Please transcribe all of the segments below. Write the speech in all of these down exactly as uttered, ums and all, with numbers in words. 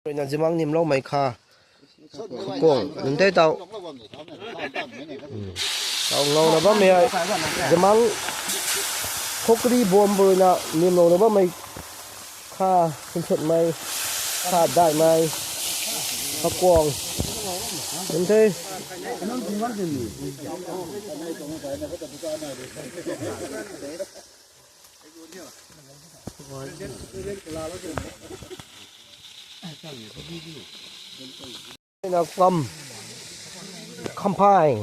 Ruina zimang nimloumei kha. Kong, nunc tei tau. Tau ngau na bammei ai. Zimang khokri bom ruina nimlou na bammei kha, sinsutmei, kha daihmei, kha kong. Nunc tei. Na kam, kampai,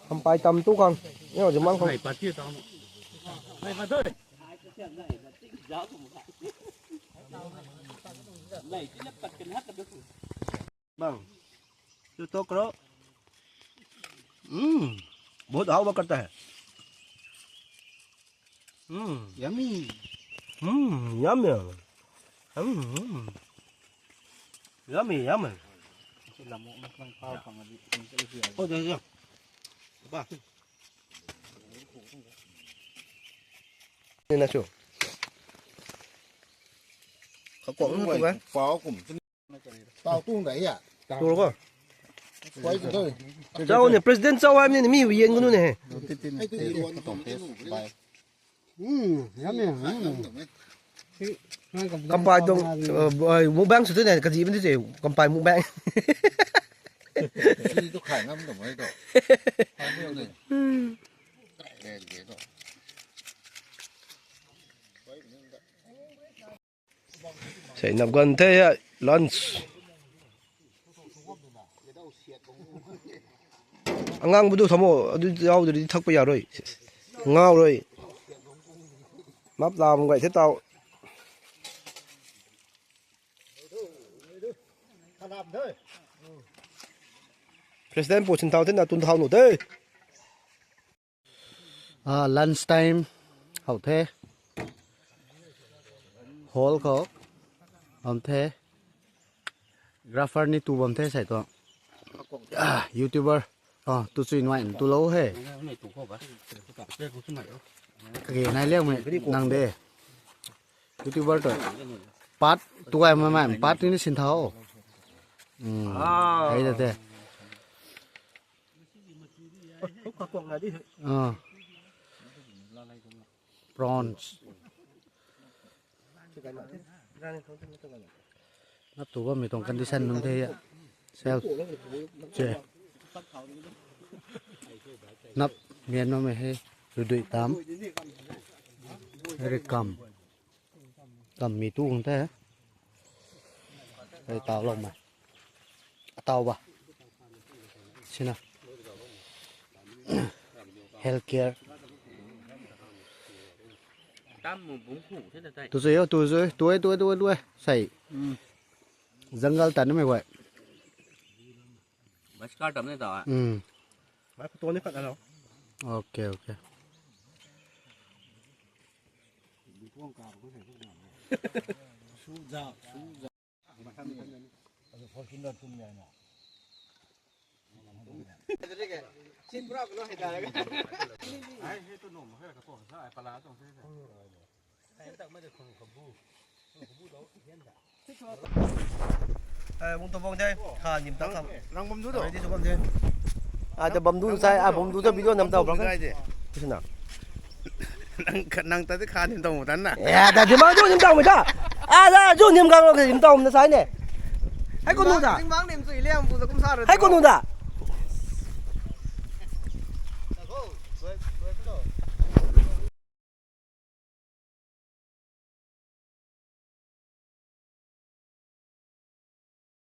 kampai tam tu khang. Yo, zimang khang. Bang, tu to karo. Hmm, bahut hau ba karta hai. Hmm, yummy. Hmm, yummy. Hmm, hmm. Yummy, yummy. Oh, dah, dah. Apa? Ni na chu. Kha kong na tu kan. Pau kum. Tau tung dai ya. Tu ko. Kuai tu doi. Chau ni, president chau hai ni mi yen kunu ne. Ai tu di ruan tong pe. Hmm, yummy. Hmm. Kampai tuang, uh, mukbang sw tu ne, kazi bam tu se, kampai mukbang. Sini tu khai ngam tu mai tu. Sei nap gan the ya, lunch. Angang bu du thamo, adu yau du thak pa ya rui. Ngau rui. Map lam gai the tau. President pu sin thau the na tun thau nu the. Ah, lunch time hou the. Hall khou bam the. Grapher ni tu bam the sei tu. Ah, YouTuber. Ah, tu chui nuai tu lou he. Kage nai liang mei nang de. YouTuber tu. Part tu ai mai mai part ni sin thau. Hmm. Hei da the. Ah. Prawns. Nap tu bammei tuang condition nunc the ya. Self. Che. Nap mian bammei hei. Rudui tam. Rikam. Tam mi tu kang the. Hei tau lou mai. Tau ba. Sina. Healthcare. Tu zui yo, tu zui. Tu e, tu e, tu e, tu e. Sei. Jungle tan mei guay. Bus car tam ni ta. Hmm. Mai photo ni khat na lo. Okay, okay. Eh, bung tu bung de, kha nim ta kham. Nang bam du do. Ready tu bam de. Ah, ta bam du sai, ah, bam du ta video nam tau bang. Nang, nang ta de kha nim tau tan na. Ya, ta di ma du nim tau mei ta. Ah, da du nim gang lo nim tau na sai ne. Hai ko nu da. Hai ko nu da.